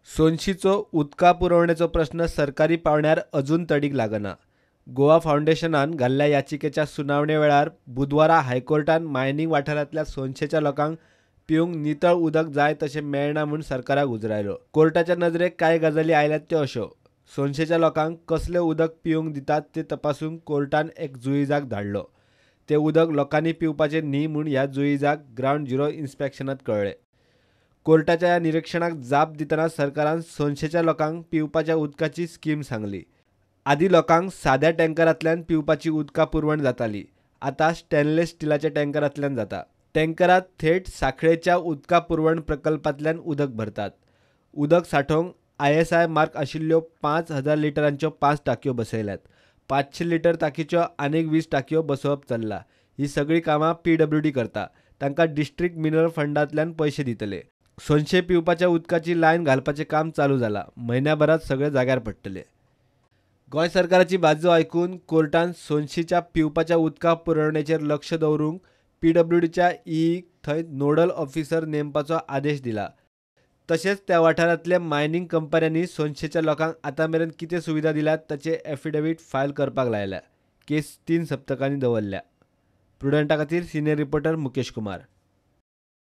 सोनशीचो उदका पुरवणेचो प्रस्न सरकारी पावंड्यार अजून तडीक लागना. गोवा फावंडेशनान घाल्ल्या याचिकेच्या सुनावणे वेळार बुधवारा हायकोर्टान मायनींग वाठारांतल्या सोनशेच्या लोकांक पिवंक नितळ उदक जाय तशें मेळना म्हूण सरकाराक उजरायलो. कोर्टाच्या नजरेक कांय गजाली आयल्यात त्यो अश्यो. सोनशेच्या लोकांक कसलें उदक पिवंक दितात तें तपासूंक कोर्टान एक जुईजाक धाडलो. तें उदक लोकांनी पिवपाचें न्ही म्हूण ह्या जुईजाक ग्रावंड झिरो इन्स्पेक्शनांत कळ्ळें. कोर्टाच्या ह्या निरिक्षणाक जाप दितना सरकारान सोनशेच्या लोकांक पिवपाच्या उदकाची स्कीम सांगली. आदी लोकांक साद्या टँकरांतल्यान पिवपाची उदका पुरवण जाताली, आतां स्टेनलेस स्टिलाच्या टँकरांतल्यान जाता. टँकरांत थेट सांखळेच्या उदका पुरवण प्रकल्पांतल्यान उदक भरतात. उदक सांठोवंक ISI mark आशिल्ल्यो 5000 लिटरांच्यो 5 टाकयो बसयल्यात. 500 लिटर ताकीच्यो आनीक 20 टाकयो बसोवप चल्लां. ही सगळीं कामां PWD करता. तांकां डिस्ट्रिक्ट मिनरल फंडांतल्यान पयशे दितले. सोनशे पिवपाच्या उदकाची लायन घालपाचें काम चालू जालां. म्हयन्याभरांत सगळें जाग्यार पडटलें. गोंय सरकाराची बाजू आयकून कोर्टान सोनशीच्या पिवपाच्या उदका पुरवणेचेर लक्ष दवरूंक PWDच्या ईईक थंय नोडल ऑफिसर नेमपाचो आदेश दिला. तशेंच त्या वाठारांतल्या मायनींग कंपन्यांनी सोनशेच्या लोकांक आतां मेरेन कितें सुविधा दिल्यात ताचे एफिडेवीट फायल करपाक लायल्या. केस 3 सप्तकांनी दवरल्या. प्रुडंटा खातीर सिनियर रिपोर्टर मुकेश कुमार.